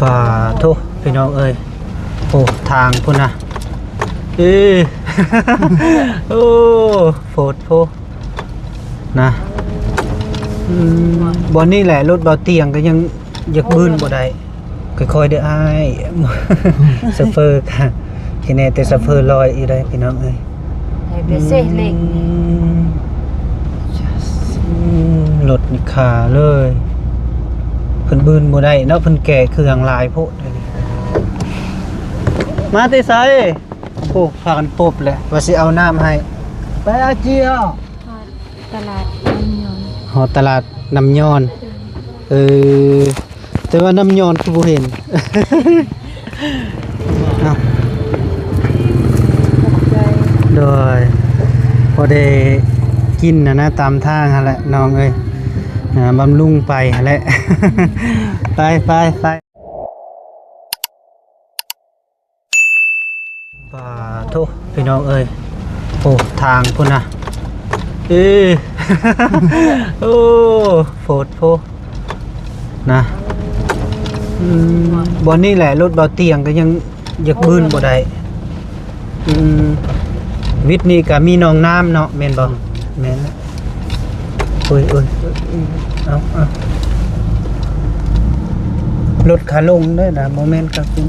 ປາໂທ ພີ່ນ້ອງເອີຍ ໂອ້ ທາງພຸ້ນນະ ເອີ ໂອ້ ໂພດໂພ ນະ ອືມ ບ່ອນນີ້ແຫຼະ ລົດເບົາຕຽງກໍຍັງຢາກບືນບໍ່ໄດ້ ຄ່ອຍໆເດີ້ອ້າຍ ໂຊເຟີກະ ແຄ່ແນ່ແຕ່ໂຊເຟີລອຍຢູ່ໄດ໋ ພີ່ນ້ອງເອີຍ ໄດ້ໄປເຊເລັກນີ້ ອືມ ລົດນີ້ຄາເລີຍ ເພິ່ນບືນບໍ່ໄດ້ເນາະ ເພິ່ນແກ່ເຄື່ອງຫຼາຍໂພດ ມາແຕ່ໃສ? ໂອ້ ພາກັນປົບແຫຼະ ວ່າຊິເອົານ້ຳໃຫ້ ໄປອາເຈຍ ຮອດຕະຫຼາດນ້ຳຍອນ ຮອດຕະຫຼາດນ້ຳຍອນ ເອີ ແຕ່ວ່ານ້ຳຍອນຄືບໍ່ເຫັນ ເອົາ ໂດຍ ພໍໄດ້ກິນຫັ້ນນະ ຕາມທາງຫັ້ນແຫຼະນ້ອງເອີຍ ອ່າ ບຳລຸງໄປຫັ້ນແຫຼະ ໄປ ໄປ ໄປ. ປາໂທ ພີ່ນ້ອງເອີຍ ໂອ້ ທາງພຸ້ນນະ ເອີ ໂອ້ ໂພດໂພ ນະ ອືມ ບ່ອນນີ້ແຫຼະ ລົດເບົາຕຽງກໍຍັງຢາກບືນບໍ່ໄດ້ ອືມ ວິດນີ້ກໍມີໜອງນ້ຳເນາະ ແມ່ນບໍ່? ອືມ ແມ່ນແຫຼະ ໂອ້ຍ ໂອ້ຍ ເອົາ ເອົາ ລົດຂາລົງເດີນະ ບໍ່ແມ່ນຂາຂຶ້ນ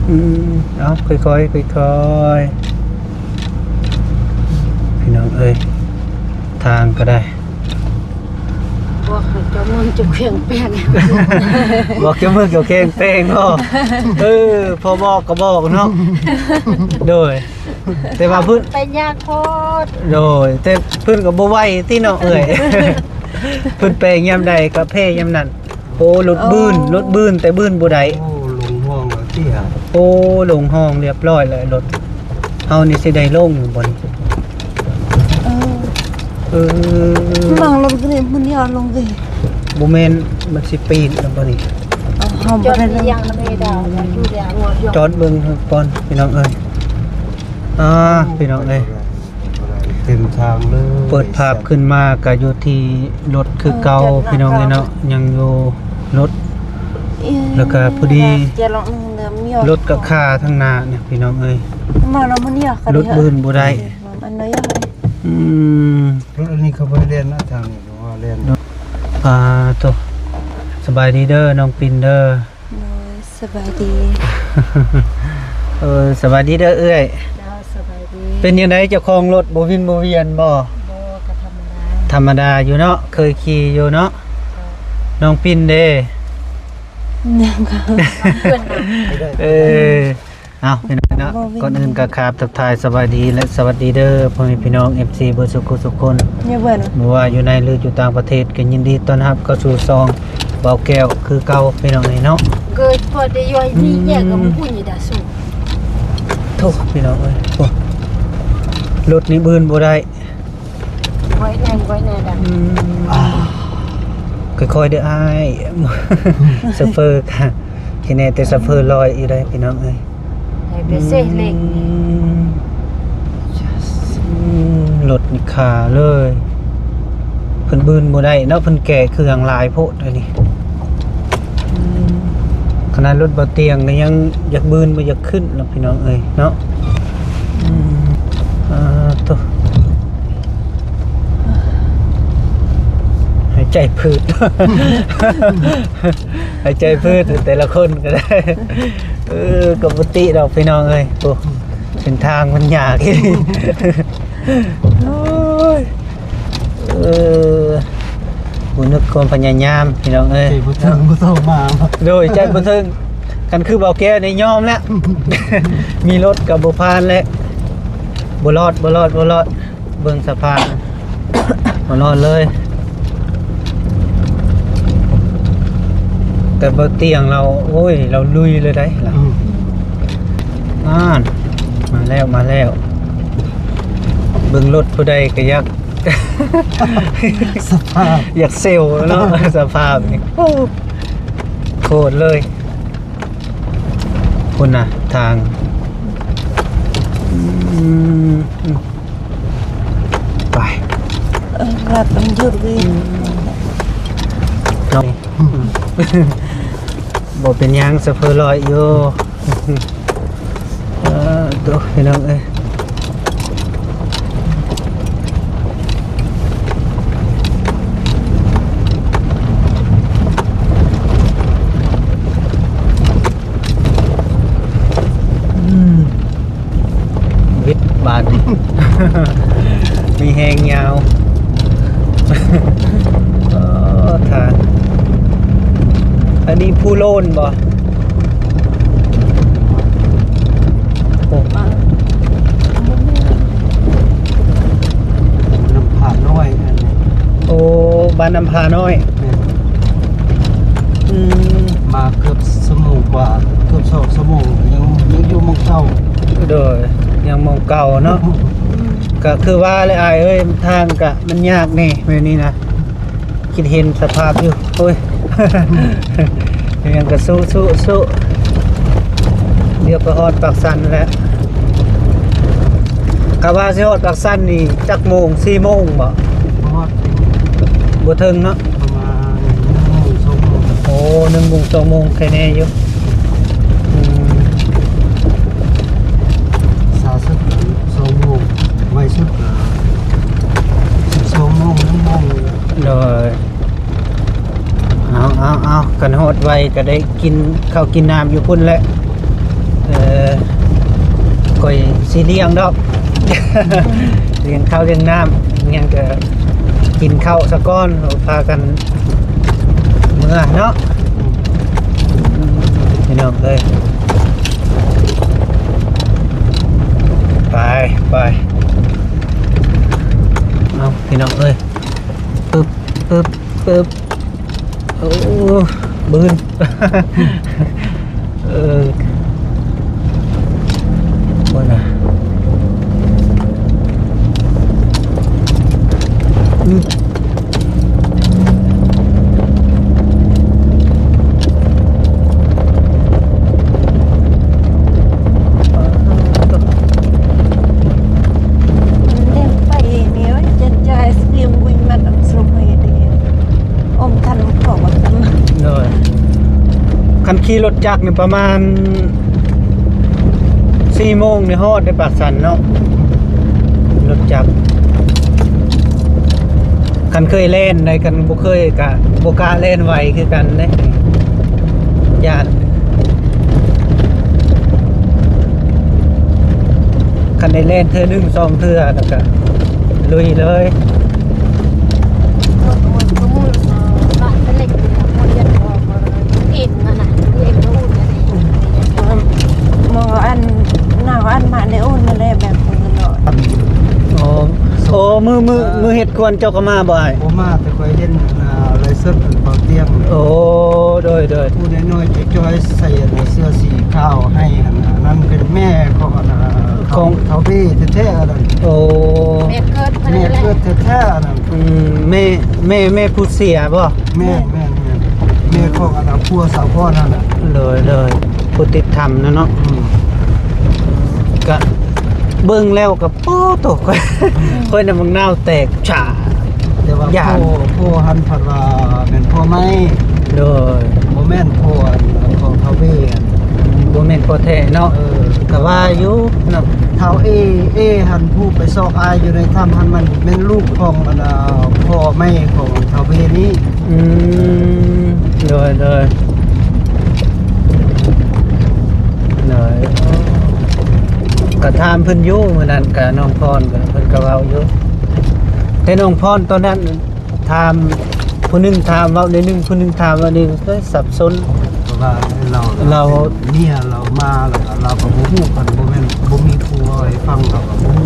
ອືມ ເອົາ ຄ່ອຍໆ ຄ່ອຍໆ ພີ່ນ້ອງເອີຍ ທາງກໍໄດ້ ບອກໃຫ້ເຈົ້າເມືອງເຈົ້າແຂວງແປງ ບອກເຈົ້າເມືອງເຈົ້າແຂວງແປງເນາະ ເອີ ພໍບອກກໍບອກເນາະ ໂດຍ ແຕ່ວ່າເພິ່ນ ໄປຍາກໂພດ ໂດຍ ແຕ່ເພິ່ນກໍບໍ່ໄວຕິເນາະເອື້ອຍ ເພິ່ນແປງຍາມໃດກໍແພ້ຍາມນັ້ນ ໂອ້ ລົດບືນ ເອີ ລົດບືນ ແຕ່ບືນບໍ່ໄດ້ ໂອ້ ລົງຮ່ອງແລ້ວຕິ ໂອ້ ລົງຮ່ອງລຽບຮ້ອຍແລ້ວລົດ ເຮົານີ້ຊິໄດ້ລົງຢູ່ບໍ່ນີ້? ເອີ ເອີ ມາລົງນີ້ ມື້ນີ້ເອົາລົງນີ້ ບໍ່ແມ່ນ ມັນຊິປີນແລ້ວບໍ່ນີ້? ເອົາ ເຮົາບໍ່ໄດ້ລົງ ຈອດເບິ່ງກ່ອນ ພີ່ນ້ອງເອີຍ ອ່າ ພີ່ນ້ອງເອີຍ ເຕັມທາງເລີຍ ເປີດພາບຂຶ້ນມາກໍຢູ່ທີ່ລົດຄືເກົ່າ ເອີ ເຈົ້າ ພີ່ນ້ອງເອີຍເນາະ ຍັງຢູ່ລົດ ເອີ ແລ້ວກໍພໍດີ ເຈົ້າລອງ ລົດກໍຄາທາງໜ້ານີ້ ພີ່ນ້ອງເອີຍ ມາເນາະ ມື້ນີ້ກໍ ລົດບືນບໍ່ໄດ້ ອັນໃດ ອືມ ລົດອັນນີ້ເຂົາບໍ່ໄດ້ແລ່ນນະ ທາງນີ້ກໍວ່າແລ່ນ ອ່າ ໂຕ ສະບາຍດີເດີ ນ້ອງປິນເດີ ໂດຍ ສະບາຍດີ ເອີ ສະບາຍດີເດີເອື້ອຍ ເຈົ້າ ສະບາຍດີ ເປັນຈັ່ງໃດ ເຈົ້າຂອງລົດບໍ່ວິນບໍ່ວຽນບໍ່? ບໍ່ ກໍທຳມະດາ ທຳມະດາຢູ່ເນາະ ເຄີຍຂີ່ຢູ່ເນາະ ເຈົ້າ ນ້ອງປິນເດ? ຍັງ ເອີ ເອົາ ພີ່ນ້ອງເນາະ ບໍ່ເປັນ ກ່ອນອື່ນກໍຂາບທັກທາຍສະບາຍດີ ແລະ ສະຫວັດດີເດີ ພໍ່ແມ່ພີ່ນ້ອງ ເອັຟຊີ ເບິດສຸຂູສຸຄົນ ບໍ່ວ່າຢູ່ໃນ ຫຼື ຢູ່ຕ່າງປະເທດ ກໍຍິນດີຕ້ອນຮັບເຂົ້າສູ່ຊ່ອງເບົາແກ້ວຄືເກົ່າ ພີ່ນ້ອງເອີຍເນາະ ເກີດພໍໄດ້ຢູ່ໃນນີ້ແຍກກັບຜູ້ນີ້ດາສູ ໂທ້ ພີ່ນ້ອງເອີຍ ໂອ້ ລົດນີ້ບືນບໍ່ໄດ້ ໄວ້ແນ່ ໄວ້ແນ່ດາ ອືມ ອ່າ ຄ່ອຍໆເດີອ້າຍ ໂຊເຟີກະ ແຄ່ແນ່ແຕ່ໂຊເຟີລອຍຢູ່ໄດ໋ ພີ່ນ້ອງເອີຍ ໄດ້ໄປເຊເລັກນີ້ ອືມ ລົດນີ້ຄາເລີຍ ເພິ່ນບືນບໍ່ໄດ້ເນາະ ເພິ່ນແກ່ເຄື່ອງຫຼາຍໂພດອັນນີ້ ອືມ ຂະໜາດລົດເບົາຕຽງກໍຍັງຢາກບືນບໍ່ຢາກຂຶ້ນເນາະ ພີ່ນ້ອງເອີຍເນາະ ອືມ ອ່າ ໂຕ ຫາຍໃຈຜືດ ຫາຍໃຈຜືດແຕ່ລະຄົນກໍໄດ້ ເອີ ກໍບໍ່ຕິດອກ ພີ່ນ້ອງເອີຍ ໂອ້ ເສັ້ນທາງມັນຍາກອີ່ຫຼີ ໂອ້ຍ ເອີ ບໍ່ນຶກຄວາມພະຍາຍາມ ພີ່ນ້ອງເອີຍ ໃຈບໍ່ເຖິງ ບໍ່ຕ້ອງມາ ໂດຍ ໃຈບໍ່ເຖິງ ຄັນຄືເບົາແກ້ວນີ້ຍອມແລ້ວ ມີລົດກໍບໍ່ຜ່ານແລ້ວ ບໍ່ລອດ ບໍ່ລອດ ບໍ່ລອດ ເບິ່ງສະພາບ ບໍ່ລອດເລີຍ ແຕ່ບໍ່ຕຽງລາວ ໂອ້ຍ ລາວລຸຍເລີຍໄດ໋ລາວ ອືມ ນັ້ນ ມາແລ້ວ ມາແລ້ວ ເບິ່ງລົດຜູ້ໃດກໍຢາກ ສະພາບ ຢາກເຊວເນາະ ສະພາບນີ້ ໂອ້ ໂຄດເລີຍ ພຸ້ນນະ ທາງ ອືມ ໄປ ເອີ ລັດມັນຢຸດເວີຍ ອືມ ເນາະ ບໍ່ເປັນຫຍັງ ໂຊເຟີລອຍຢູ່. ເອີ ໂຕ ພີ່ນ້ອງເອີຍ ອືມ ວິດບາດນີ້ ມີແຮງຍາວ. ເອີ ທາງ ອັນນີ້ພູໂລ້ນບໍ່? ໂອ້ ນ້ຳຜານ້ອຍ ອັນນີ້ ໂອ້ ບ້ານນ້ຳຜານ້ອຍ. ແມ່ນ ອືມ ມາເກືອບຊົ່ວໂມງກວ່າ ເກືອບສອງຊົ່ວໂມງ ຍັງ ຍັງຢູ່ໝ່ອງເກົ່າ. ໂດຍ ຍັງໝ່ອງເກົ່າເນາະ. ກໍຄືວ່າແຫຼະອ້າຍເອີຍ ທາງກະມັນຍາກແດ່ມື້ນີ້ນະ ຄິດເຫັນສະພາບຢູ່. ໂອ້ຍ ຍັງກະສູ້ໆໆ ດຽວກໍຮອດປາກຊັນແລ້ວ. ກະວ່າຊິຮອດປາກຊັນນີ້ຈັກໂມງ? ສີ່ໂມງບໍ່? ບໍ່ຮອດ ບໍ່ເຖິງເນາະ ປະມານໜຶ່ງໂມງ ສອງໂມງ. ໂອ້ ໜຶ່ງໂມງ ສອງໂມງ ໃຄແນ່ຢູ່. ອືມ ຊ້າສຸດກໍສອງໂມງ ໄວສຸດກໍສິບສອງໂມງ ໜຶ່ງໂມງ. ໂດຍ ເອົາ ເອົາ ເອົາ ຄັນຮອດໄວກໍໄດ້ກິນເຂົ້າກິນນ້ຳຢູ່ພຸ້ນແຫຼະ. ເອີ ຂ້ອຍຊິລ້ຽງດອກ ລ້ຽງເຂົ້າລ້ຽງນ້ຳ ຍັງກໍກິນເຂົ້າສາກ່ອນ ພາກັນເມືອເນາະ ພີ່ນ້ອງເອີຍ. ໄປ ໄປ ເອົາ ພີ່ນ້ອງເອີຍ ປຶບ ປຶບ ປຶບ. ໂອ້ ບືນ ເອີ ບໍ່ນະ ອືມ. ໂດຍ ຄັນຂີ່ລົດຈັກນີ້ປະມານສີ່ໂມງນີ້ຮອດໄດ້ປາກຊັນເນາະ ລົດຈັກ. ຄັນເຄີຍແລ່ນໃດ ຄັນບໍ່ເຄີຍກະບໍ່ກ້າແລ່ນໄວຄືກັນເດ້ ຢ້ານ. ຄັນໄດ້ແລ່ນເທື່ອໜຶ່ງສອງເທື່ອ ແລ້ວກະລຸຍເລີຍ. ໝໍອັນ ໜາວອັນມາໄດ້ອຸ່ນນັ້ນແຫຼະ ແບບ ໂອ້ ໂອ້ ມື້ ມື້ ມື້ເຮັດຄວນເຈົ້າກໍມາບໍ່ອ້າຍ? ບໍ່ມາ ແຕ່ຂ້ອຍເຫັນ ອ່າ ໄລຟ໌ສົດອັນເບົາຕຽງ. ໂອ້ ໂດຍ ໂດຍ ຜູ້ນ້ອຍໆ ຈ່ອຍໆ ໃສ່ອັນເສື້ອສີຂາວໃຫ້ຫັ້ນນະ ນັ້ນເປັນແມ່ຂອງອັນ ຂອງທ້າວເບແທ້ໆ ອັນນັ້ນ. ໂອ້ ແມ່ເກີດ ແມ່ເກີດແທ້ໆ ອັນນັ້ນ. ອືມ ແມ່ ແມ່ ແມ່ຜູ້ເສຍບໍ່? ແມ່ນ ແມ່ນ ແມ່ນ ແມ່ຂອງອັນ ຜົວສາວພອນຫັ້ນນະ. ໂດຍ ໂດຍ ຜູ້ຕິດຖ້ຳນະເນາະ. ອືມ ກະເບິ່ງແລ້ວກະ ໂອ້ໂຕ ຂ້ອຍ ອືມ ຂ້ອຍນຳບັກນາວແຕກ ແຕ່ວ່າ ຢ້ານ ພໍ່ ພໍ່ຫັ້ນພັດວ່າແມ່ນພໍ່ໃໝ່. ໂດຍ ບໍ່ແມ່ນພໍ່ອັນຂອງທ້າວເບ ບໍ່ແມ່ນພໍ່ແທ້ເນາະ. ເອີ ກະວ່າຢູ່ເນາະ ທ້າວເອ ເອຫັ້ນ ຜູ້ໄປຊອກອ້າຍຢູ່ໃນຖ້ຳຫັ້ນ ມັນແມ່ນລູກຂອງອັນ ພໍ່ໃໝ່ຂອງທ້າວເບນີ້. ອືມ ໂດຍ ໂດຍ ໂດຍ ກໍຖາມເພິ່ນຢູ່ມື້ນັ້ນ ກະນ້ອງພອນ ກະເພິ່ນກໍເວົ້າຢູ່ ແຕ່ນ້ອງພອນຕອນນັ້ນຖາມ ຜູ້ໜຶ່ງຖາມເວົ້າແນວໜຶ່ງ ຜູ້ໜຶ່ງຖາມເວົ້າແນວໜຶ່ງ ເອີຍ ສັບສົນ. ເພາະວ່າລາວ ລາວ ເມຍລາວມາ ແລ້ວກໍລາວກໍບໍ່ຮູ້ ຄັນບໍ່ແມ່ນ ບໍ່ມີຜູ້ເວົ້າໃຫ້ຟັງ ລາວກໍບໍ່ຮູ້.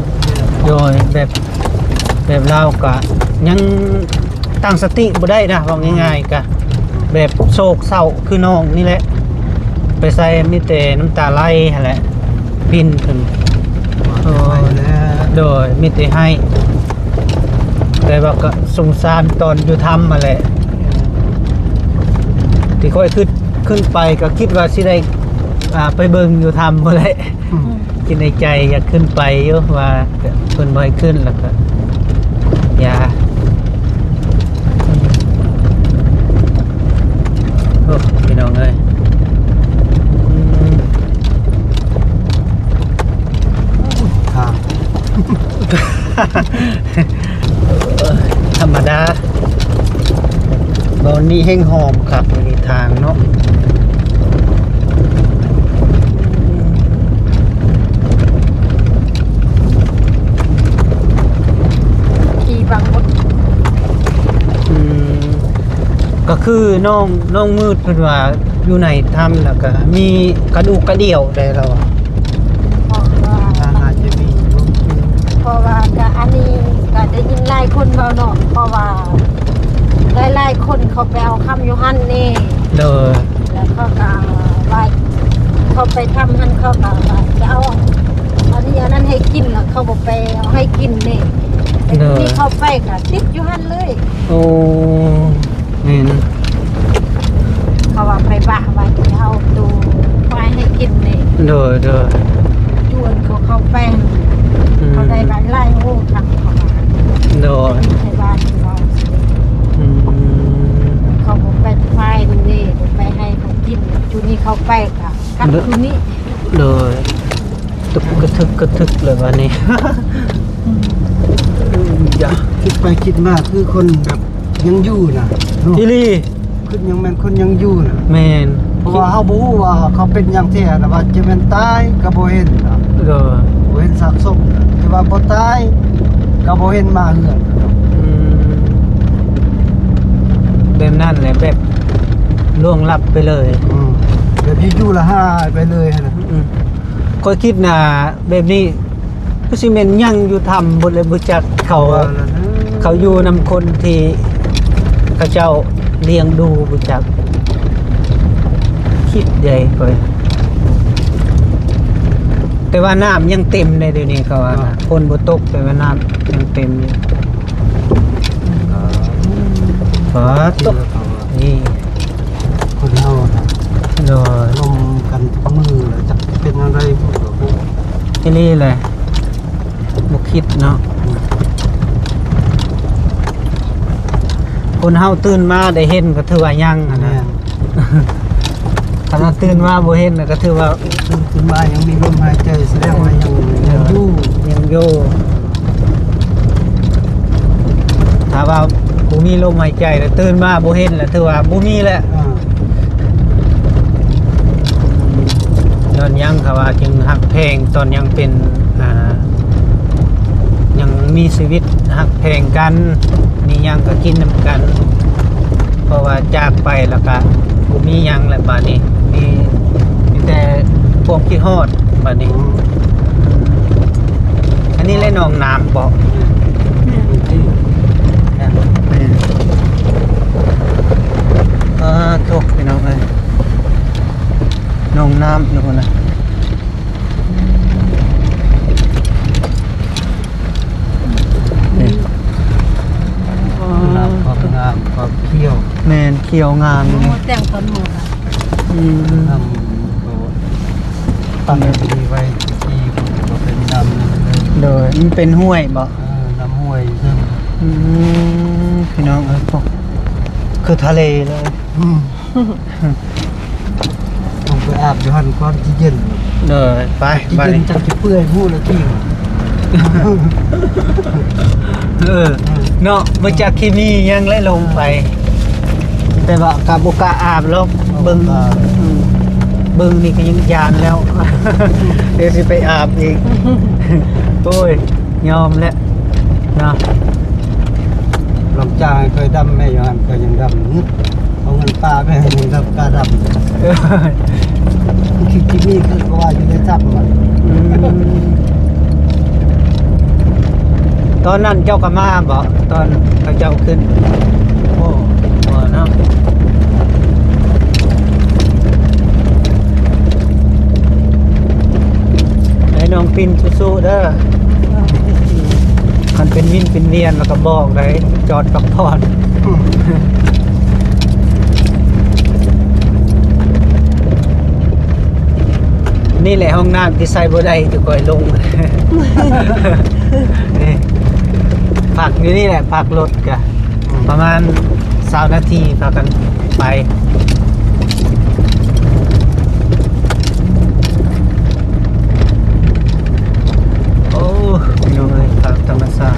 ໂດຍ ແບບ ແບບລາວກະຍັງຕັ້ງສະຕິບໍ່ໄດ້ນະ ເວົ້າງ່າຍໆ ກະແບບໂສກເສົ້າຄືນ້ອງນີ້ແຫຼະ ໄປໃສມີແຕ່ນ້ຳຕາໄຫຼຫັ້ນແຫຼະ ປິ່ນຂຶ້ນ. ໂດຍ ໂດຍ ມີແຕ່ໄຫ້ ແຕ່ວ່າກໍສົງສານຕອນຢູ່ຖ້ຳຫັ້ນແຫຼະ ທີ່ຂ້ອຍຄິດ ຂຶ້ນໄປກໍຄິດວ່າຊິໄດ້ ອ່າ ໄປເບິ່ງຢູ່ຖ້ຳພຸ້ນແຫຼະ. ອືມ ຄິດໃນໃຈຢາກຂຶ້ນໄປຢູ່ ວ່າເພິ່ນບໍ່ໃຫ້ຂຶ້ນ ແລ້ວກໍຢ່າ. ທຳມະດາ ບ່ອນນີ້ແຮ່ງຫອມຄັກ ຢູ່ໃນທາງເນາະ. ຂີ່ບັງໝົດ. ອືມ ກໍຄືນ້ອງ ນ້ອງມືດເພິ່ນວ່າຢູ່ໃນຖ້ຳ ແລ້ວກໍມີກະດູກກະດ່ຽວໄດ໋ລາວວ່າ. ເພາະວ່າ ອາ ອາດຈະມີຢູ່ ເພາະວ່າກະອັນນີ້ກະໄດ້ຍິນຫຼາຍຄົນເວົ້າເນາະ ເພາະວ່າຫຼາຍໆຄົນເຂົາໄປເອົາຄຳຢູ່ຫັ້ນນີ້. ໂດຍ. ແລ້ວເຂົາກໍວ່າເຂົາໄປຖ້ຳຫັ້ນ ເຂົາກໍວ່າຈະເອົາອັນນີ້ອັນນັ້ນໃຫ້ກິນ ແລ້ວເຂົາບໍ່ໄປເອົາໃຫ້ກິນນີ້. ໂດຍ. ແຕ່ທີ່ເຂົາໄປກໍຕິດຢູ່ຫັ້ນເລີຍ. ໂອ້ ແມ່ນ. ເຂົາວ່າໄປບາກວ່າຈະເອົາໂຕຄວາຍໃຫ້ກິນນີ້. ໂດຍ ໂດຍ. ຈວນເຂົາເຂົ້າໄປ ອືມ ເຂົາໄດ້ຫຼາຍໆ ໂອ້ ຄັກເຂົາວ່າ. ໂດຍ. ໃນບ້ານເຂົາ ອືມ ເຂົາບໍ່ໄປຄວາຍນີ້ ບໍ່ໄປໃຫ້ເຂົາກິນ ຈຸນີ້ເຂົາໄປກໍກັບຈຸນີ້. ໂດຍ. ຕຶກກະທຶກກະທຶກເລີຍບາດນີ້. ອືມ ຢາ ຄິດໄປຄິດມາຄືຄົນແບບຍັງຢູ່ນະເນາະ. ອີ່ຫຼີ. ຄືຍັງແມ່ນຄົນຍັງຢູ່ນະ. ແມ່ນ. ເພາະວ່າເຮົາບໍ່ຮູ້ວ່າເຂົາເປັນຫຍັງແທ້ນະ ວ່າຈະແມ່ນຕາຍກໍບໍ່ເຫັນນະ. ໂດຍ. ບໍ່ເຫັນຊາກສົບນະ ແຕ່ວ່າບໍ່ຕາຍກໍບໍ່ເຫັນມາເຮືອນນະ. ອືມ ແບບນັ້ນແຫຼະ ແບບລ່ວງລັບໄປເລີຍ. ອືມ ແບບຢູ່ໆລະຫາຍໄປເລີຍຫັ້ນນະ. ອືມ ຂ້ອຍຄິດນະ ແບບນີ້ຄືຊິແມ່ນຍັງຢູ່ຖ້ຳເບິດແລ້ວ ບໍ່ຈັກເຂົາ ວ່າລະນະ ເຂົາຢູ່ນຳຄົນທີ່ເຂົາເຈົ້າລ້ຽງດູ ບໍ່ຈັກ ຄິດໃດຂ້ອຍ. ແຕ່ວ່ານ້ຳຍັງເຕັມໃດ ດຽວນີ້ເຂົາວ່ານະ ອ່າ ຝົນບໍ່ຕົກ ແຕ່ວ່ານ້ຳຍັງເຕັມຢູ່. ອ່າ ປາດໂທ້ ນີ້ ຄົນເຮົານະ ໂດຍ ລົມກັນທຸກມື້ ແລ້ວຈັກເປັນແນວໃດ ບໍ່ຮູ້. ອີ່ຫຼີແຫຼະ ບໍ່ຄິດເນາະ. ອືມ ຄົນເຮົາຕື່ນມາໄດ້ເຫັນກໍຖືວ່າຍັງຫັ້ນນະ. ແມ່ນ. ຄັນວ່າຕື່ນມາບໍ່ເຫັນນະ ກໍຖືວ່າ ຕື່ນຂຶ້ນມາຍັງມີລົມຫາຍໃຈ ສະແດງວ່າຍັງ ຍັງຢູ່ ຍັງຢູ່. ຖ້າວ່າບໍ່ມີລົມຫາຍໃຈ ແລ້ວຕື່ນມາບໍ່ເຫັນ ແລ້ວຖືວ່າບໍ່ມີແຫຼະ. ອ່າ ຍ້ອນຫຍັງເຂົາວ່າຈຶ່ງຮັກແພງ ຕອນຍັງເປັນ ອ່າ ຍັງມີຊີວິດ ຮັກແພງກັນ ມີຫຍັງກໍກິນນຳກັນ. ເພາະວ່າຈາກໄປແລ້ວກະບໍ່ມີຫຍັງແລ້ວບາດນີ້ ມີ ມີແຕ່ຄວາມຄິດຮອດບາດນີ້. ອືມ ອັນນີ້ແຫຼະໜອງນ້ຳເບາະ? ແມ່ນ ແມ່ນ. ອ່າ ໂທ້ ພີ່ນ້ອງເອີຍ ໜອງນ້ຳຢູ່ພຸ້ນນະ. ນີ້ ນ້ຳຄວາມງາມ ຄວາມຂຽວ. ແມ່ນ ຂຽວງາມຢູ່ນີ້. ໂອ້ ແຕ່ງຕົ້ນໝົດອະ. ອືມ ນ້ຳກໍຕັ້ງດີໄວ້ ທີ່ກໍເປັນນ້ຳ. ໂດຍ ມັນເປັນຫ້ວຍບໍ່? ເອີ ນ້ຳຫ້ວຍເຊິ່ງ. ອືມ ພີ່ນ້ອງເອີຍ ຄືທະເລເລີຍ. ອືມ ລົງໄປອາບຢູ່ຫັ້ນກ່ອນຊິເຢັນ. ເອີ ໄປ ຊິເຢັນ ບາດນີ້ ຈັກຊິເປື່ອຍຮູ້ລະຕິ. ເອີ ເນາະ ບໍ່ຈັກເຄມີຫຍັງແຫຼະລົງໄປ. ແຕ່ວ່າກໍບໍ່ກ້າອາບຫຼອກ ເບິ່ງ ອືມ ເບິ່ງນີ້ກໍຍັງຢ້ານແລ້ວ ດຽວຊິໄປອາບອີກ. ໂອ້ຍ ຍອມແຫຼະເນາະ. ລອງຈ້າງໃຫ້ຂ້ອຍດຳແດ່ ຢູ່ຫັ້ນຂ້ອຍຍັງດຳງຶດ. ເອົາເງິນປາໄປໃຫ້ດຳ ກ້າດຳ. ເອີ ຄິດ ຄິດນີ້ຄືວ່າຢູ່ໃນຖ້ຳມັນ. ອືມ ຕອນນັ້ນເຈົ້າກໍມາບໍ່? ຕອນເຂົາເຈົ້າຂຶ້ນ. ໂອ້ ບໍ່ເນາະ. ໃຫ້ນ້ອງປິ່ນສູ້ໆເດີ. ຄັນເປັນວິນເປັນວຽນແລ້ວກໍບອກໄດ້ ຈອດພັກຜ່ອນ. ອືມ ນີ້ແຫຼະຫ້ອງນ້ຳທີ່ໃຊ້ບໍ່ໄດ້ ຈະຄ່ອຍລົງ. ນີ້ ພັກຢູ່ນີ້ແຫຼະ ພັກລົດກະ ອືມ ປະມານຊາວນາທີ ພາກັນໄປ. ໂອ້ ພີ່ນ້ອງເອີຍ ພາບທຳມະຊາດ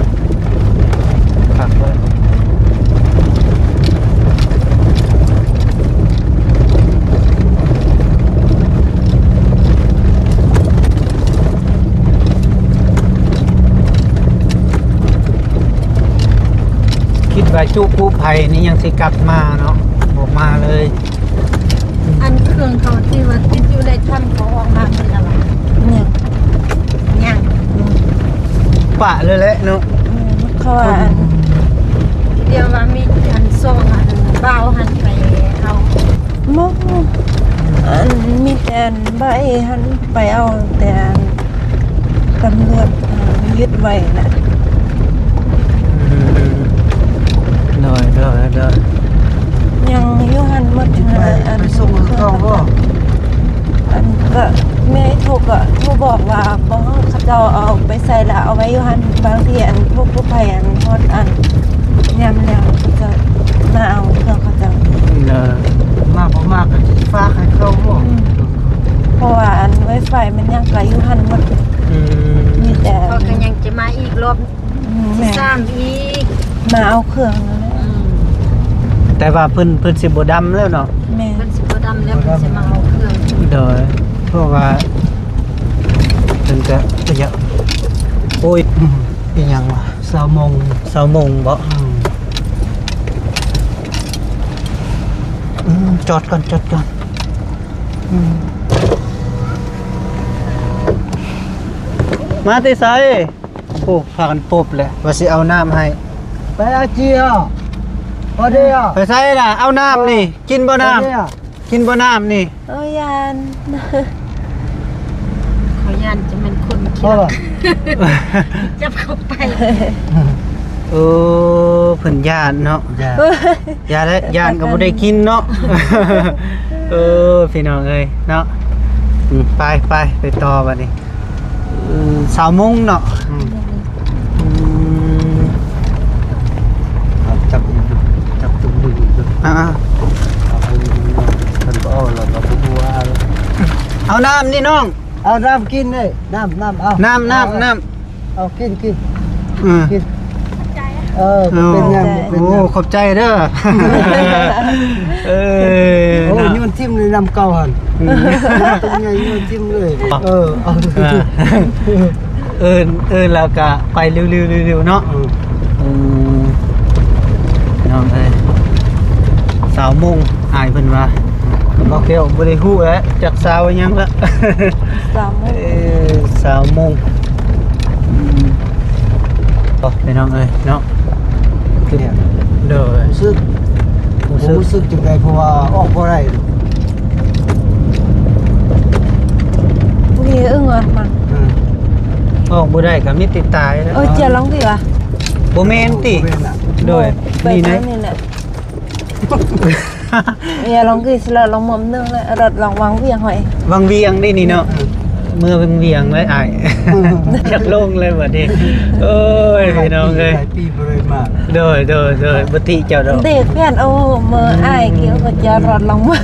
ໄປຈຸກູ້ໄພນີ້ຍັງຊິກັບມາເນາະ ບໍ່ມາເລີຍ. ອັນເຄື່ອງເຂົາທີ່ວ່າຕິດຢູ່ໃນຖ້ຳ ເຂົາອອກມາເບິດແລ້ວຫວາ? ຍັງ ຍັງ ອືມ ປະເລີຍແຫຼະເນາະ. ອືມ ເພາະວ່າອັນ ດຽວວ່າມີອັນສອງອັນບ່າວຫັ້ນໄປເອົາ ບໍ່ ອັນມີແຕ່ອັນບ່າວເອຫັ້ນໄປເອົາ ແຕ່ອັນຕຳຫຼວດ ອ່າ ຍຶດໄວ້ນະ. ອືມ ໂດຍ ໂດຍ ໂດຍ ຍັງຢູ່ຫັ້ນໝົດຫັ້ນນະ. ອັນ ໄປສົ່ງເຂົາບໍ່? ອັນກະແມ່ໂທກະໂທບອກວ່າ ບໍ່ ເຂົາເຈົ້າເອົາໄປໃສ່ລະ ເອົາໄວ້ຢູ່ຫັ້ນ. ບາງທີອັນພວກກູ້ໄພອັນຮອດອັນຍາມແລ້ວ ເຂົາເຈົ້າມາເອົາເຄື່ອງເຂົາເຈົ້າ. ເອີ ມາບໍ່ມາກະຊິຝາກໃຫ້ເຂົາບໍ່? ອືມ ເພາະວ່າອັນໄວຟາຍມັນຍັງກະຢູ່ຫັ້ນໝົດ. ອືມ ມີແຕ່ເຂົາກະຍັງຈະມາອີກລອບ ອືມ ແມ່ນ ສາມອີກ ມາເອົາເຄື່ອງນັ້ນແຫຼະ. ອືມ ແຕ່ວ່າເພິ່ນ ເພິ່ນຊິບໍ່ດຳແລ້ວເນາະ. ແມ່ນ ເພິ່ນຊິບໍ່ດຳແລ້ວ ເພິ່ນຊິມາເອົາເຄື່ອງ. ໂດຍ ເພາະວ່າເພິ່ນກະ ໂອ້ຍ ອີ່ຫຍັງວະ ຊາວໂມງ ຊາວໂມງບໍ? ອືມ ອືມ ຈອດກ່ອນ ຈອດກ່ອນ. ອືມ ມາແຕ່ໃສ? ໂອ້ ພາກັນປົບແຫຼະ ວ່າຊິເອົານ້ຳໃຫ້. ໄປອາເຈຍ ພໍດີອະ ໄປໃສລະ? ເອົານ້ຳນີ້ ກິນບໍ່ນ້ຳ? ກິນບໍ່ນ້ຳນີ້? ໂອ້ຍ ຢ້ານ ເຂົາຢ້ານຈະແມ່ນຄົນຂີ້ລັກຈັບເຂົ້າໄປ. ໂອ້ ເພິ່ນຢ້ານເນາະ. ຢ່າ ຢ່າແຫຼະ ຢ້ານກະບໍ່ໄດ້ກິນເນາະ. ເອີ ພີ່ນ້ອງເອີຍເນາະ. ອືມ ໄປ ໄປ ໄປຕໍ່ບັດນີ້. ເອີ ຊາວໂມງເນາະ. ອືມ ອືມ ເອົາຈັບອີກ ຈັບຕົງມືອີກ. ອ່າໆ ເອົາໄປເນາະ ເພິ່ນກໍເອົາແລ້ວກໍບໍ່ຮູ້ວ່າ. ເອົານ້ຳນີ້ນ້ອງ ເອົານ້ຳກິນເດ້ ນ້ຳ ນ້ຳ ເອົາ ນ້ຳ ນ້ຳ ນ້ຳ ເອົາກິນ ກິນ ອືມ ກິນ. ເອີ ບໍ່ເປັນຫຍັງ ບໍ່ເປັນຫຍັງ. ໂອ້ ຂອບໃຈເດີ. ເອີ ໂອ້ ໂຍນຖິ້ມໃນນ້ຳເກົ່າຫັ້ນ. ອືມ ຕົວໃຫຍ່ໂຍນຖິ້ມເລີຍ. ເອີ ເອົາ ອ່າ ເອີ້ນ ເອີ້ນແລ້ວກະໄປເລັວໆໆໆເນາະ. ອືມ ອືມ ພີ່ນ້ອງເອີຍ ຊາວໂມງ ອ້າຍເພິ່ນວ່າ. ບໍ່ແກ້ວບໍ່ໄດ້ຮູ້ແລ້ວ ຈັກຊາວຫຍັງລະ ຊາວໂມງ. ເອີ ຊາວໂມງ. ອືມ ໂອ້ ພີ່ນ້ອງເອີຍເນາະ. ໂດຍ ຮູ້ສຶກ ຮູ້ສຶກ ຮູ້ສຶກຈັ່ງໃດ ເພາະວ່າອອກບໍ່ໄດ້. ເອີ ອອກບໍ່ໄດ້ກະມີແຕ່ຕາຍແລ້ວ. ເອີ ເຈຍລອງຕິວະ? ບໍ່ແມ່ນຕິ? ໂດຍ ໄປນີ້ນະ ນີ້ແຫຼະ. ຢ່າລອງກິສລະ ລອງໝ່ອມໜຶ່ງລະ ລັດລອງວັງວຽງຫອຍ ວັງວຽງໄດ໋ນີ້ເນາະ. ເອີ ເມືອວັງວຽງໄດ໋ອ້າຍ. ຢາກລົງເລີຍບັດນີ້. ໂອ້ຍ ພີ່ນ້ອງເອີຍ ຫຼາຍປີບໍ່ໄດ້ມາ. ໂດຍ ໂດຍ ໂດຍ ບໍ່ຕິເຈົ້າດອກ. ເດັກແຜ່ນ ໂອ້ ເມືອອ້າຍກິນກໍຈະລັດລອງມາ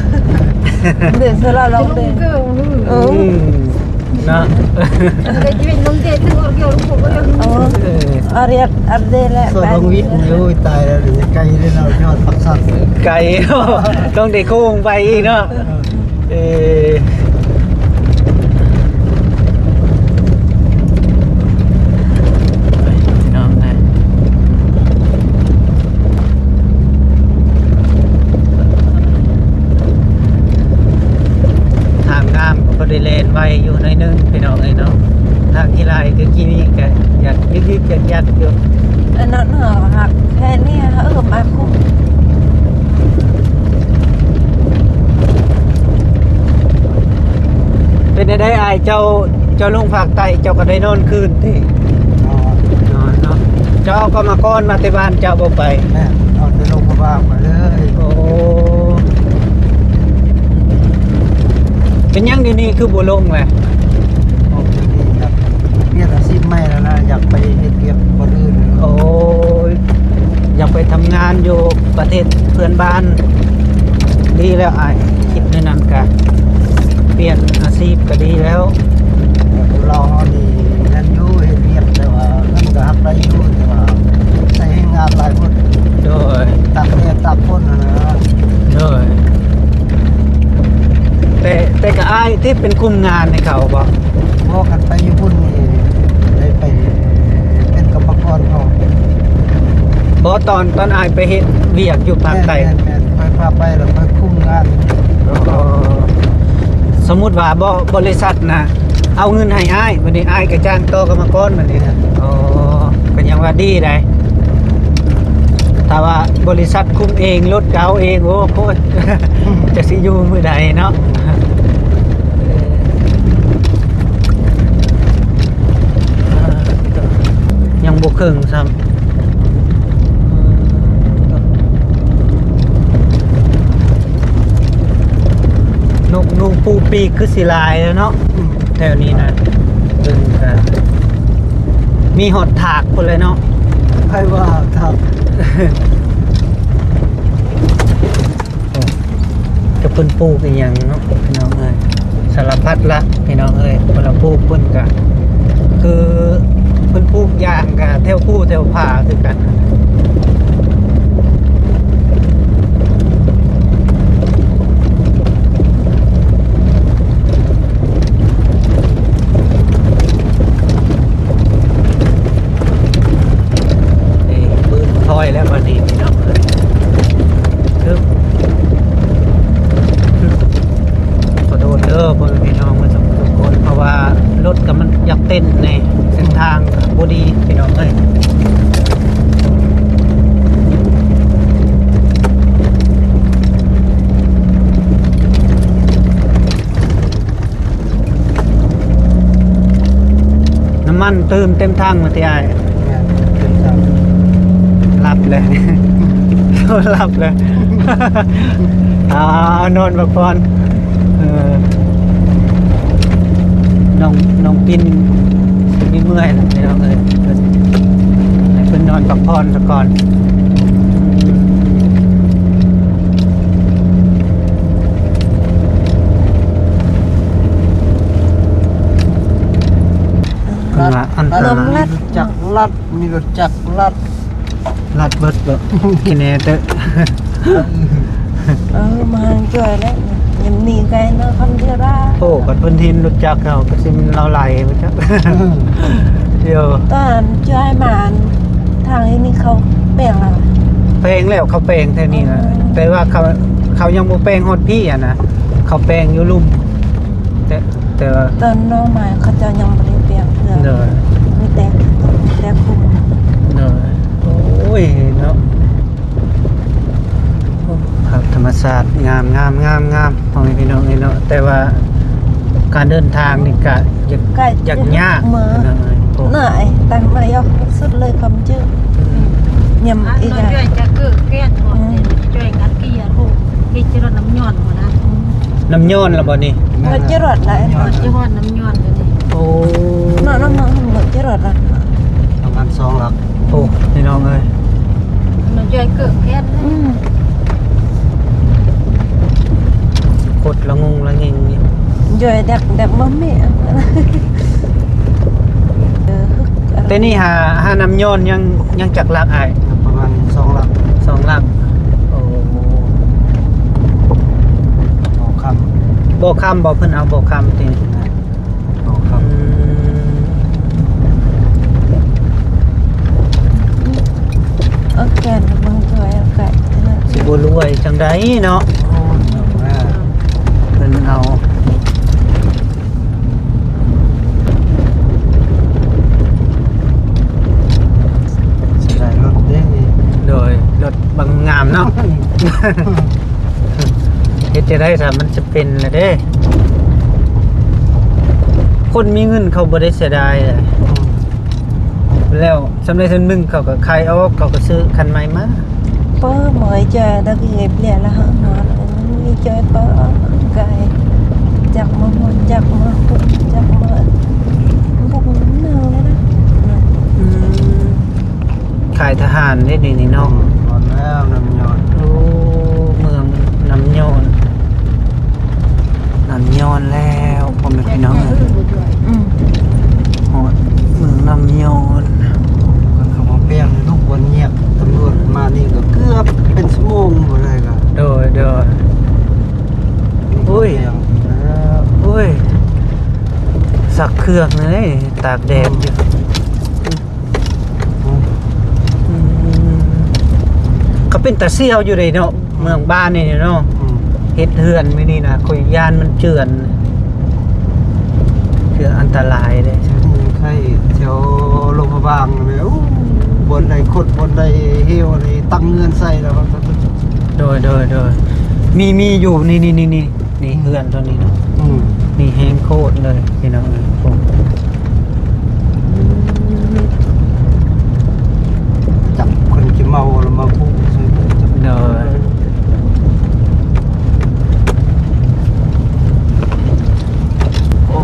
ເດັກສລະລອງເດ. ອືມ ເນາະ ເອີ ອາເຣຍດ ອາເຣຍດແຫຼະ ສ່ວນຂອງວິດນີ້ ໂອ້ຍ ຕາຍແລ້ວ ໄກເດ້ເນາະ ຍອດປັກຊັກ ໄກ ຕ້ອງໄດ້ໂຄ້ງໄປອີກເນາະ. ເອີ ເອີ ພີ່ນ້ອງເອີຍ ທາງນ້ຳກໍພໍໄດ້ແລ່ນໄວຢູ່ໜ້ອຍໜຶ່ງ ພີ່ນ້ອງເອີຍເນາະ. ທາງຂີ້ໄລ່ຄືກີ້ນີ້ກໍຢາກຍຶກໆຍັກໆຢູ່. ອັນນັ້ນເຮົາຮັກແຄ່ນີ້ ເຮົາເອີ້ມມາຄຸ ເປັນແນວໃດອ້າຍ ເຈົ້າ ເຈົ້າລົງພາກໃຕ້ ເຈົ້າກໍໄດ້ນອນຄືນຕິ? ນອນ ນອນເນາະ. ເຈົ້າເອົາກຳມະກອນມາແຕ່ບ້ານເຈົ້າບໍ່ໄປ? ແມ່ນ ເອົາແຕ່ລົງພະບາງໄປເລີຍ. ໂອ້ ເປັນຫຍັງດຽວນີ້ຄືບໍ່ລົງແຫຼະ? ໂອ້ ດຽວນີ້ຢາກປ່ຽນອາຊີບໃໝ່ແລ້ວນະ ຢາກໄປເຮັດວຽກບ່ອນອື່ນ. ໂອ້ຍ ຢາກໄປທຳງານຢູ່ປະເທດເພື່ອນບ້ານ. ດີແລ້ວອ້າຍ ຄິດແນວນັ້ນກະປ່ຽນອາຊີບກະດີແລ້ວ. ລາວເຮົານີ້ແມ່ນຢູ່ເຮັດວຽກ ແຕ່ວ່າເງິນກະຮັບໄດ້ຢູ່ ແຕ່ວ່າໃຊ້ແຮງງານຫຼາຍຄົນ. ໂດຍ ຕາກແດດຕາກຝົນຫັ້ນນະ. ໂດຍ ແຕ່ ແຕ່ກະອ້າຍຕິເປັນຄຸມງານໃຫ້ເຂົາບໍ? ບໍ່ ຄັນໄປຢູ່ພຸ້ນນີ້ໄດ້ໄປເປັນກຳມະກອນເຂົາ. ບໍ່ ຕອນ ຕອນອ້າຍໄປເຮັດວຽກຢູ່ພາກໃຕ້ ແມ່ນໆ ຂ້ອຍພາໄປແລ້ວຂ້ອຍຄຸມງານ. ອໍ ສົມມຸດວ່າບໍ ບໍລິສັດນະ ເອົາເງິນໃຫ້ອ້າຍ ບັດນີ້ອ້າຍກໍຈ້າງຕໍ່ກຳມະກອນບັດນີ້. ແມ່ນ ອໍ ກໍຍັງວ່າດີໄດ໋ ຖ້າວ່າບໍລິສັດຄຸມເອງ ລົດກໍເອົາເອງ ໂອ້ໂຫ ຈັກຊິຢູ່ມື້ໃດເນາະ. ຍັງບໍ່ເຄິ່ງຊ້ຳ ນົກໜູປູປີກຄືຊິຫຼາຍແລ້ວເນາະ ອືມ ແຖວນີ້ນະ. ເບິ່ງກະມີຮອດຖາກພຸ້ນແຫຼະເນາະ ໃຜວ່າຖາກ. ໂອ້ ຈັກເພິ່ນປູກອີ່ຫຍັງເນາະພີ່ນ້ອງເອີຍ ສາລະພັດລະພີ່ນ້ອງເອີຍ. ເພິ່ນລະປູກ ເພິ່ນກະ ຄືເພິ່ນປູກຢາງກະແຖວພູແຖວຜາຄືກັນ. ນີ້ ບືນພອຍແລ້ວບັດນີ້ພີ່ນ້ອງເອີຍ ຄື ຂໍໂທດເດີພໍ່ແມ່ພີ່ນ້ອງເບິດທຸກຄົນ ເພາະວ່າລົດກໍມັນຢາກເຕັ້ນແດ່ ເສັ້ນທາງກໍບໍ່ດີພີ່ນ້ອງເອີຍ. ນ້ຳມັນຕື່ມເຕັມຖັງແລ້ວຕິອ້າຍ? ແມ່ນ ເຕັມຖັງ. ຫຼັບແລ້ວ ຫຼັບແລ້ວ ອ່າ ນອນພັກຜ່ອນ. ເອີ ນ້ອງ ນ້ອງປິນຊິມີເມື່ອຍແລ້ວພີ່ນ້ອງເອີຍ ເພິ່ນ ໃຫ້ເພິ່ນນອນພັກຜ່ອນສະກ່ອນ. ເພິ່ນວ່າອັນຕະລາຍ ລົດຈັກລັດ ມີລົດຈັກລັດ ລັດເບິດເນາະ ຂີ້ແນ່ເຕີ. ເອີ ມາຊ່ວຍແລ້ວ ຍັງໜີໄກເນາະ ຄຳເຈລາ. ໂອ້ ຄັນເພິ່ນເຫັນລົດຈັກເຮົາກໍຊິແມ່ນລາວໄລ່ບໍ່ຈັກ. ເອີ ດຽວ ຕອນຊ່ວຍມາ ທາງນີ້ເຂົາແປງແລ້ວ ແປງແລ້ວ ເຂົາແປງແຖວນີ້ນະ. ເອີ ແຕ່ວ່າເຂົາ ເຂົາຍັງບໍ່ແປງຮອດພີ້ຫັ້ນນະ ເຂົາແປງຢູ່ລຸ່ມ ແຕ່ ແຕ່ວ່າຕອນນ້ອງມາເຂົາເຈົ້າຍັງບໍ່ໄດ້ແປງເທື່ອ. ໂດຍ ມີແຕ່ ແຕ່ຄຸມ. ໂດຍ ໂອ້ຍເນາະ ໂອ້ ພາບທຳມະຊາດງາມໆໆ ພໍ່ແມ່ພີ່ນ້ອງເອີຍເນາະ ແຕ່ວ່າການເດີນທາງນີ້ກະ ຢາກ ກະ ຢາກຍາກ ເອີ ເນາະ ຕັ້ງມາຍາກສຸດເລີຍຄຳຈື່. ຍາມອີກ ໜ້ອຍຈ້ອຍຈະເກີດແກ້ນ ອືມ ຈ້ອຍກັດເກຍໂທ ເກຍຈະລົດນ້ຳຍ້ອນພຸ້ນນະ. ອືມ ນ້ຳຍ້ອນລະບໍ່ນີ້? ໜ້ອຍຈະລົດລະ ໜ້ອຍຈະຮອດນ້ຳຍ້ອນຢູ່ນີ້. ໂອ້ ເນາະ ນ້ອຍຈະລົດລະ ປະມານສອງຫຼັກ. ໂອ້ ພີ່ນ້ອງເອີຍ ໜ້ອຍຈ້ອຍເກີດແກ້ນ. ອືມ ຄົດລະງຸງລະງິງນີ້ ຈ້ອຍດັກ ດັກບໍ່ແມ່. ເອີ ແຕ່ນີ້ຫາ ຫານ້ຳຍ້ອນຍັງ ຍັງຈັກຫຼັກອ້າຍ? ປະມານສອງຫຼັກ. ສອງຫຼັກ. ໂອ້ ບໍ່ຄຳ ບໍ່ຄຳບໍ່ ເພິ່ນເອົາບໍ່ຄຳຕິ? ບໍ່ຄຳ. ອືມ ໂອເຄ ເບິ່ງຊ່ວຍເອົາໄກ່ ຊິບໍ່ລວຍຈັ່ງໃດເນາະ. ໂອ້ ເພິ່ນເອົາ ເສຍດາຍລົດເດ້. ໂດຍ ລົດບັກງາມເນາະ. ເຮັດຈັ່ງໃດຊະ ມັນຈະເປັນລະເດ້. ຄົນມີເງິນເຂົາບໍ່ໄດ້ເສຍດາຍ. ອືມ ແລ້ວ ສ່ຳໃດສ່ຳໜຶ່ງເຂົາກໍຂາຍອອກ ເຂົາກໍຊື້ຄັນໃໝ່ມາ. ເປີເໝີຍຈອຍ ແລ້ວກໍເກັບຫຼຽນລະເຮົາເນາະ ມີຈອຍເປີກາຍ ຈັກມາຮອດ ຈັກມາປຸກ ຈັກມາປຸກໜຶ່ງແລ້ວນະ. ອືມ ຂາຍທະຫານເດ້ນີ້ເນາະ. ອືມ ຮອດແລ້ວນ້ຳຍ້ອນ. ໂອ້ ເມືອງນ້ຳຍ້ອນ. ນ້ຳຍ້ອນແລ້ວ ພໍ່ແມ່ພີ່ນ້ອງເອີຍ. ອືມ ຮອດເມືອງນ້ຳຍ້ອນ. ຄັນເຂົາມາແປງໃນລູກບ່ອນງຽບ ຕຳຫຼວດມານີ້ກໍເກືອບເປັນຊົ່ວໂມງບໍ່ໄດ້ກໍ. ໂດຍ ໂດຍ. ໂອ້ຍ ໂອ້ຍ ຊັກເຄື່ອງເລີຍ ຕາກແດດຢູ່. ອືມ ອືມ ກໍເປັນຕາສ່ຽວຢູ່ເດ້ເນາະ ເມືອງບ້ານນີ້ເນາະ. ອືມ ເຮັດເຮືອນມື້ນີ້ນະ ຂ້ອຍຢ້ານມັນເຈື່ອນ ເທື່ອອັນຕະລາຍເດ້. ໃຊ້ແຖວຫຼວງພະບາງນີ້ ໂອ້ ບ່ອນໃດຄົດ ບ່ອນໃດເຫວນີ້ ຕັ້ງເຮືອນໃສ່ແລ້ວ. ໂດຍ ໂດຍ ໂດຍ ມີ ມີຢູ່ ນີ້ ນີ້ ນີ້ ນີ້ ເຮືອນຕົວນີ້ເນາະ. ອືມ ນີ້ແຮງໂຄດເລີຍພີ່ນ້ອງເອີຍ. ຈັບຄົນຂີ້ເມົາແລ້ວມາປູກໃສ່. ໂດຍ ໂອ້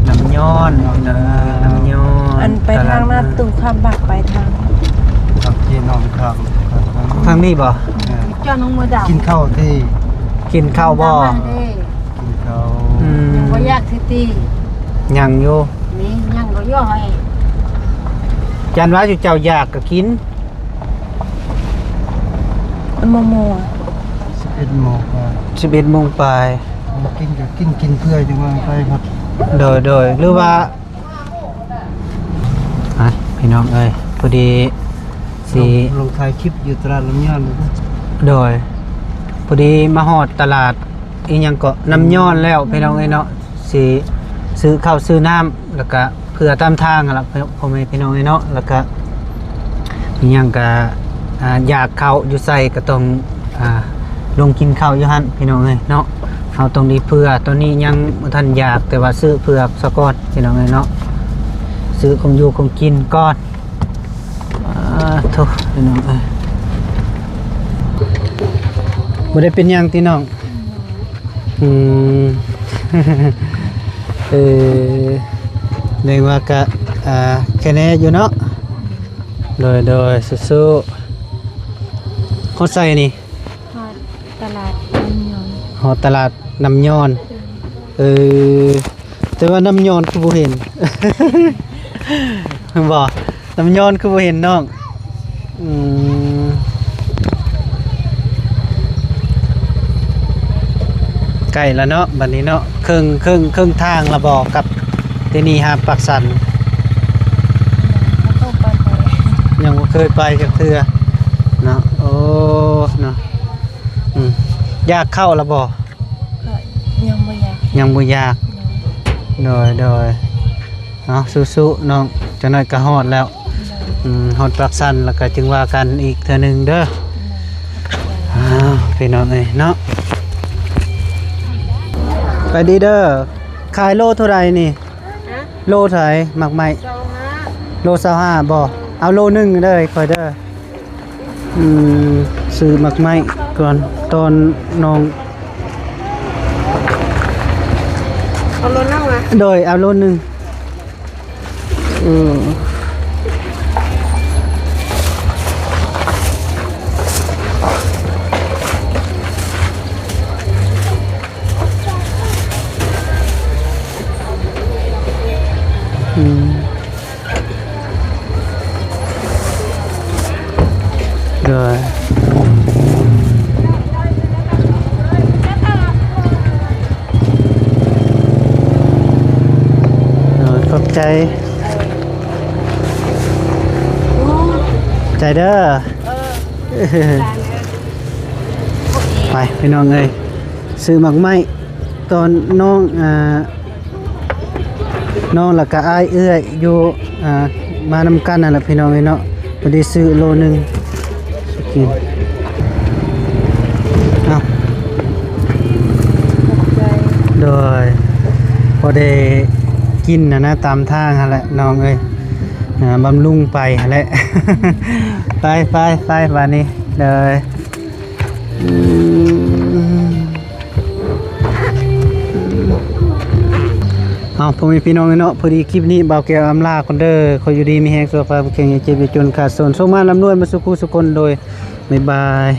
ນ້ຳຍ້ອນ ນ້ຳຍ້ອນ. ອັນໄປທາງໜ້າຕູ້ຂ້າມບັກໄປທາງ ທາງທີ່ນ້ອງຂ້າມ ທາງນີ້ບໍ່? ເອີ ເຈົ້ານ້ອງມວຍດາວ ກິນເຂົ້າທີ່ ກິນເຂົ້າບໍ່? ກິນເຂົ້າ. ອືມ ຍັງບໍ່ຢາກຊິຕິ ຍັງຢູ່ ນີ້ຍັງບໍ່ຢາກໃຫ້ ຈັນວ່າຢູ່ເຈົ້າຢາກກໍກິນ. ມັນບໍ່ມົວ ສິບເອັດໂມງປາຍ ສິບເອັດໂມງປາຍ ກິນກໍກິນ ກິນເພື່ອຈັ່ງວ່າໄປພັດ. ໂດຍ ໂດຍ ຫຼືວ່າ ອ່ະ ພີ່ນ້ອງເອີຍ ພໍດີຊິ ລົງ ລົງຖ່າຍຄລິບຢູ່ຕະຫຼາດນ້ຳຍ້ອນ. ໂດຍ ພໍດີມາຮອດຕະຫຼາດ ອີ່ຫຍັງເກາະ ນ້ຳຍ້ອນແລ້ວ ພີ່ນ້ອງເອີຍເນາະ. ຊິຊື້ເຂົ້າຊື້ນ້ຳ ແລ້ວກະເພື່ອຕາມທາງຫັ້ນລະ ພໍ່ແມ່ພີ່ນ້ອງເອີຍເນາະ. ແລ້ວກະອີ່ຫຍັງກະ ອ່າ ຢາກເຂົ້າຢູ່ໃສກໍຕ້ອງ ອ່າ ລົງກິນເຂົ້າຢູ່ຫັ້ນ ພີ່ນ້ອງເອີຍເນາະ. ເຮົາຕ້ອງໄດ້ເພື່ອ ຕອນນີ້ຍັງບໍ່ທັນຢາກ ແຕ່ວ່າຊື້ເຜືອກສາກ່ອນ ພີ່ນ້ອງເອີຍເນາະ. ຊື້ຂອງຢູ່ຂອງກິນກ່ອນ. ອ່າ ໂທ້ ພີ່ນ້ອງເອີຍ ບໍ່ໄດ້ເປັນຫຍັງຕິນ້ອງ? ອືມ ເອີ ແສດງວ່າກະ ອ່າ ແຄແນ່ຢູ່ເນາະ. ໂດຍ ໂດຍ ສູ້ໆ. ຮອດໃສນີ້? ຮອດຕະຫຼາດນ້ຳຍ້ອນ ຮອດຕະຫຼາດນ້ຳຍ້ອນ. ເອີ ແຕ່ວ່ານ້ຳຍ້ອນຄືບໍ່ເຫັນ ແມ່ນບໍ່? ນ້ຳຍ້ອນຄືບໍ່ເຫັນນ້ອງ? ອືມ ໃກ້ລະເນາະ ບັດນີ້ເນາະ. ເຄິ່ງ ເຄິ່ງ ເຄິ່ງທາງລະບໍ່ ກັບທີ່ນີ້ຫາປາກຊັນ? ຍັງບໍ່ເຄີຍໄປຈັກເທື່ອເນາະ. ໂອ້ ເນາະ ອືມ ຢາກເຂົ້າລະບໍ່? ກໍຍັງບໍ່ຢາກ ຍັງບໍ່ຢາກ. ໂດຍ ໂດຍ ເອົາ ສູ້ໆ ນ້ອງ ຈັກໜ້ອຍກໍຮອດແລ້ວ. ໂດຍ ອືມ ຮອດປາກຊັນແລ້ວກໍຈຶ່ງວ່າກັນອີກເທື່ອໜຶ່ງເດີ. ໂດຍ ອ້າວ ພີ່ນ້ອງເອີຍເນາະ ໄປດີເດີ. ຂາຍໂລເທົ່າໃດນີ້? ຮະ? ໂລເທົ່າໃດໝາກໄມ້? ຊາວຫ້າ ໂລຊາວຫ້າບໍ່? ເອີ ເອົາໂລໜຶ່ງເດີຂ້ອຍເດີ. ອືມ ຊື້ໝາກໄມ້ກ່ອນ ຕອນນ້ອງ ເອົາໂລໜຶ່ງຫວາ? ໂດຍ ເອົາໂລໜຶ່ງ. ອືມ ອືມ ໂດຍ ໂດຍ ຂອບໃຈ ໃຈເດີ. ເອີ ໄປພີ່ນ້ອງເອີຍ ຊື້ໝາກໄມ້ ຕອນນ້ອງ ອ່າ ນ້ອງ ແລ້ວກະອ້າຍເອື້ອຍຢູ່ ອ່າ ມານຳກັນນັ້ນລະພີ່ນ້ອງເອີຍເນາະ. ພໍດີຊື້ໂລໜຶ່ງກິນ. ເອົາ ໂດຍ ພໍໄດ້ກິນຫັ້ນນະ ຕາມທາງຫັ້ນແຫຼະນ້ອງເອີຍ ອ່າ ບຳລຸງໄປຫັ້ນແຫຼະ. ໄປ ໄປ ໄປ ບາດນີ້ ໂດຍ. ອືມ ເອົາ ພໍ່ແມ່ພີ່ນ້ອງເນາະ ພໍດີຄລິບນີ້ບ່າວແກ້ວອຳລາກ່ອນເດີ. ຂໍຢູ່ດີມີແຮງ ສຸຂະພາບແຂງ ຢ່າເຈັບຢ່າຈົນຂາດໂຊນ ໂຊກມາລ່ຳລວຍມາສູ່ຄູ່ສູ່ຄົນ ໂດຍ ບາຍບາຍ.